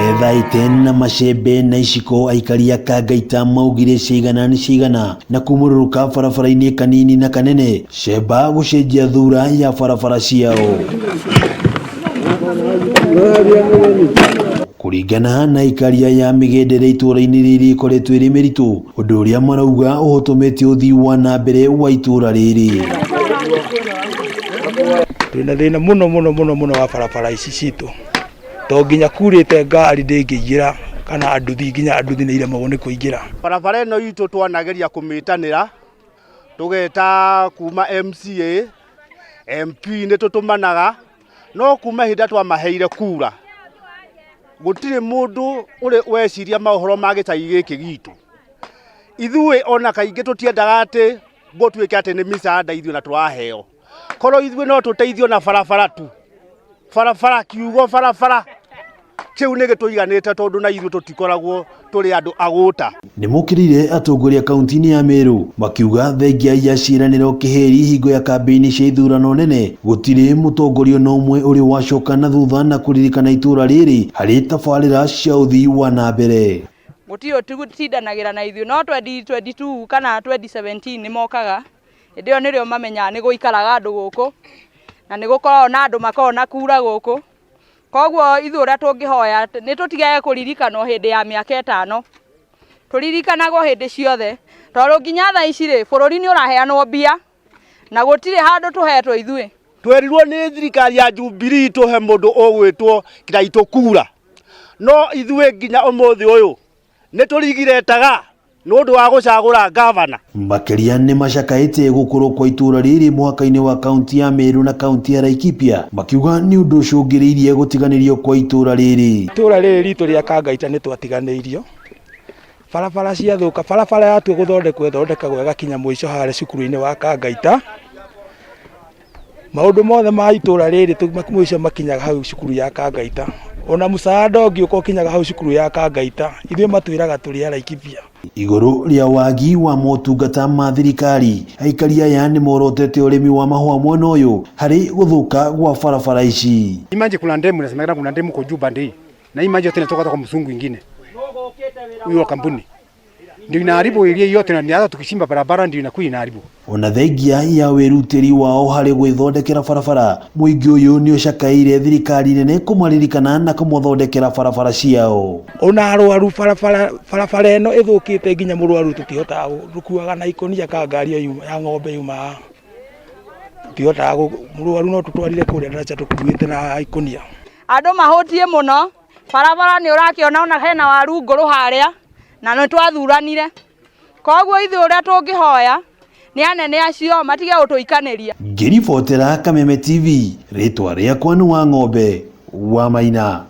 Methaĩte na macembe na iciko aikari a Kangaita maugire ciigana nĩ ciigana na kumũrũrũka barabara-inĩ kanini na kanene cemba gũcenjia thura ya barabara ciao. Kũringana na aikari aya mĩgendere itũra-inĩ rĩrĩ ĩkoretwo ĩrĩ mĩritũ ũndũ ũrĩa marauga ũhotomete ũthii wa na mbere wa itũra rĩrĩ. Twĩna thĩna mũno mũno mũno mũno wa barabara ici citũ to nginya kurĩte ngari ndĩngĩingĩra kana nduthi nginya nduthi nĩ iremagwo nĩ kũingĩra. Barabara ĩno itũ twanageria kũmĩtanĩra tũgeta kuma MCA, MP nĩ tũtũmanaga no kuma hĩndĩ twamaheire kura gũtirĩ mũndũ ũrĩ weciria maũhoro ma gĩcagi gĩkĩ gitũ. Ithuĩ ona kaingĩ tũtiendaga atĩ gũtuĩke atĩ nĩ micanda ithuĩ na tũraheo. Korwo ithuĩ no tũteithio na barabara tu, barabara kiugo barabara kĩu nĩ gĩtũiganĩte tondũ na ithuĩ tũtikoragwo tũrĩ andũ agũta. Nĩmokĩrĩire atongoria kaunti-inĩ ya Meru makiuga thengia ya ciĩranĩro kĩhĩri hingo ya kambĩini cia ithurano nene gũtirĩ mũtongoria ona ũmwe ũrĩ wacoka na thutha na kũririkana itũra rĩrĩ harĩ tabarĩra cia ũthii wa na mbere. Gũtirĩ ũtindanagĩra na ithuĩ no 2022 kana 2017 nĩ mokaga hĩndĩ ĩyo nĩrĩo mamenyaga nĩ gũikaraga andũ gũkũ na nĩ gũkoragwo na andũ makoragwo na kura gũkũ. Koguo ithuĩ ũrĩa tũngĩhoya nĩ tũtigage kũririkanwo hĩndĩ ya mĩaka ĩtano, tũririkanagwo hĩndĩ ciothe tondũ nginya thaa ici rĩ bũrũri nĩ ũraheanwo mbia na gũtirĩ handũ tũhetwo ithuĩ. Twerirwo nĩ thirikari ya Jubilee tũhe mũndũ ũgwĩtwo Kiraitũ kura, no ithuĩ nginya ũmũthĩ ũyũ nĩ tũrigiretaga nĩ ũndũ wa gũcagũra gavana. Makĩria nĩ macakaĩte gũkorwo kwa itũra rĩrĩ mũhaka-inĩ wa kaunti ya Meru na kaunti ya Laikipia makiuga nĩ ũndũ ũcũngĩrĩirie gũtiganĩrio kwa itũra rĩrĩ. Itũra rĩrĩ ritũ rĩa Kangaita nĩ twatiganĩirio, barabara ciathũka, barabara yatua gũthondekwo ĩthondekagwo ĩgakinya mũico harĩa cukuru-inĩ wa Kangaita. Maũndũ mothe ma itũra rĩrĩ mũico makinyaga hau cukuru ya Kangaita. Ona mũsaada ũngĩũka ũkinyaga hau cukuru ya Kangaita. Ithuĩ matwĩraga tũrĩ a Laikipia. Igũrũ rĩa wagi wa motungata ma thirikari aikari aya nĩ morotete ũrĩmi wa mahũa mwena ũyũ harĩ gũthũka gwa barabara ici. Hii maji kuna ndemu inasemekana kuna ndemu kwa juu pande hii. Na hii maji yote inatoka kwa mzungu ingine. Huyo wa kampuni. Ndio inaharibu area yote na hata tukichimba barabara ndio inakuwa inaharibu. Ona thengia ya wĩrutĩri wao harĩ gwĩthondekera barabara mũingĩ ũyũ nĩ ũcakaĩire thirikari nene kũmaririkana na kũmathondekera barabara ciao. Ona arwaru barabara barabara ĩno ĩthũkĩte nginya mũrwaru tũtihotaga tũkuaga na ikũnia ka ngari ĩyo ya ng'ombe yuma tũtihotaga mũrwaru no tũtwarire kũrĩa daraja tũkuĩte na ikũnia. Andũ mahũtiĩ mũno barabara nĩ ũrakĩona ona hena waru ngũrũ harĩa na nĩ twathuranire. Koguo ithuĩ ũrĩa tũngĩhoya nĩ anene acio matige gũtũikanĩria. Ngĩribotera Kameme TV rĩtwa rĩakwa nĩ wa ng'ombe wa Maina.